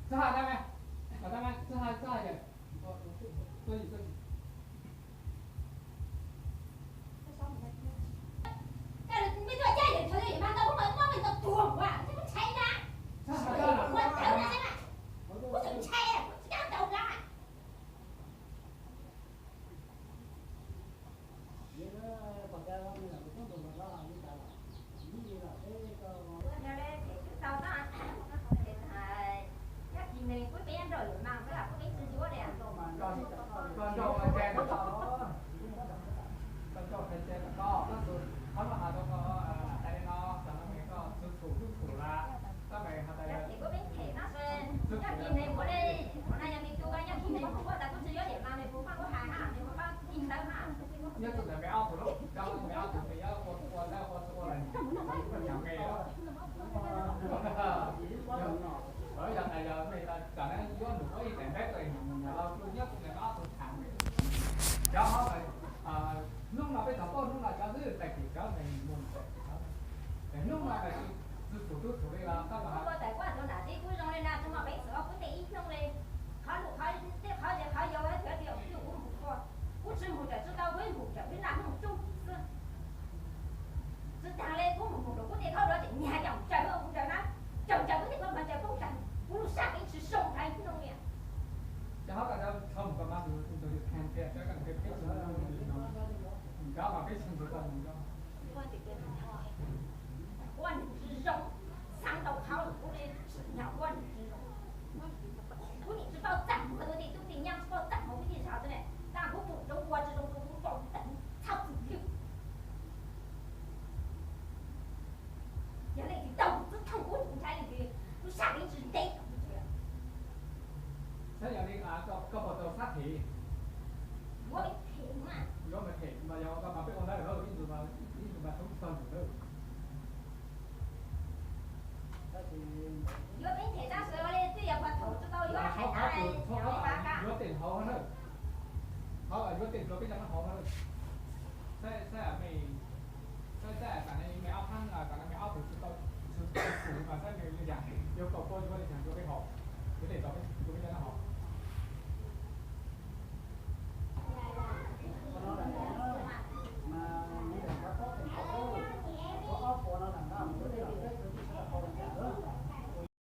Txhob hais tau me, txhob hais, txhob hais yawm. Tuaj yim tuaj yim. Koj mej tuaj caij yawm thaum yawm mas tau kuv mas mob mej tau tuag ua, koj ntshai na. Kuv tseem ntshai, kuv tsis kam tau na. Koj ncauj hais tias koj, koj tus qhov no has rau koj hais li no, tam no koj txwv txhum tub txhum lawm, koj mas has tas nyob txog ntawm me ob tug, cov me ob tug ces yuav ua ua ua txhua ua lawm, yog tas yog me tas tam no yuav num ua ib daim npeb tus num num los nyob txog ntawm me ob tug tham cov hov. Hnub no peb tau paub hnub no cov xwb, tag kis cov mus hnub no txwv txhum tub txhum li los koj los. Kuv ua tawm kuv hais rau nram teb kuv zoo li na, tsis muaj peev xwm ua kuv tej ib hnub li. Qhov lus qhov tej qhov zes qhov yau thiab tias kuv mus ua, kuv tsis mus tawm tsis tau, kuv mus tawm kuv naj hnub coob xwb. Tsis tas li kuv mus mus rau kuv tej thaub rov ces nyiag coj mus tsaws kuv tsaws na, tsaws tsaws kuv tej thaub mas tsaws poob tag, kuv lub sab kev tsis zoo nthav ib hnub li. Ces hov tas cov mus koj mas tus tus kheej thiab cov peb tsis, cov mas peb tsis mus tau mus cov. Ua neeg tsis zoo, xav tau qhov kuv li, yog ua neeg tsis zoo. Kuv nim tsis paub txaj muag tus tim tub tim nyab, tsis paub txaj muag kuv tej zog xwb ne, tab kuv pum rau ua tsis zoo rau kuv npaum tag txhob txwm hlwb. Yog leej twg tau kuv xwb thooj kuv ntshai leej twg, lub sab kev tsis ntev. Saib yog li koj puas tau sab them? Yuav them mas, yuav mas them mas yog koj mas peb ua ntawd lawm, ib ntsis mas, ib ntsis mas tub txog ntawm lawm. Yuav peb them tab sis ua li twb yog qhov thaum tsis tau yuav hais tas yuav tej hauv na, yuav tej rau peb cov hauv na. Saib, saib me, saib, saib tam no me ob phab, tam no me ob tug tsis tau, tsis tau xus mas saib nws li cas, yuav kom koj yuav li cas rau peb haus, yuav tej rau peb